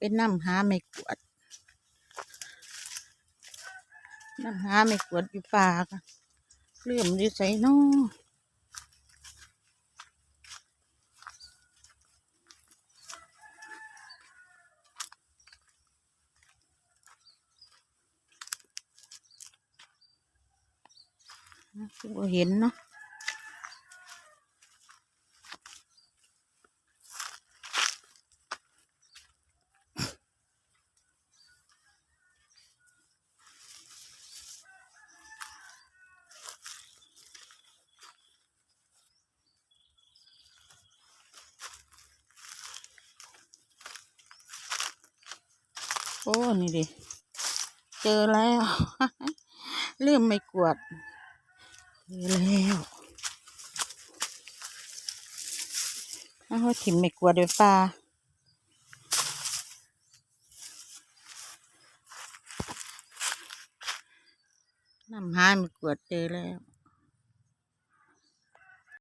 ໄປນຳຫາໄມ້ກວາດ ນຳຫາໄມ້ກວາດຢູ່ປ່າ ກະລືມຢູ່ໃສນໍ. ຄືບໍ່ເຫັນເນາະ. ໂອ້ ນີ້ເດ ເຈີແລ້ວ ລືມໄມ້ກວາດ ເຈີແລ້ວ. ເຮົາຖິ້ມໄມ້ກວາດໄວ້ປ່າ ນຳຫາໄມ້ກວາດເຈີແລ້ວ.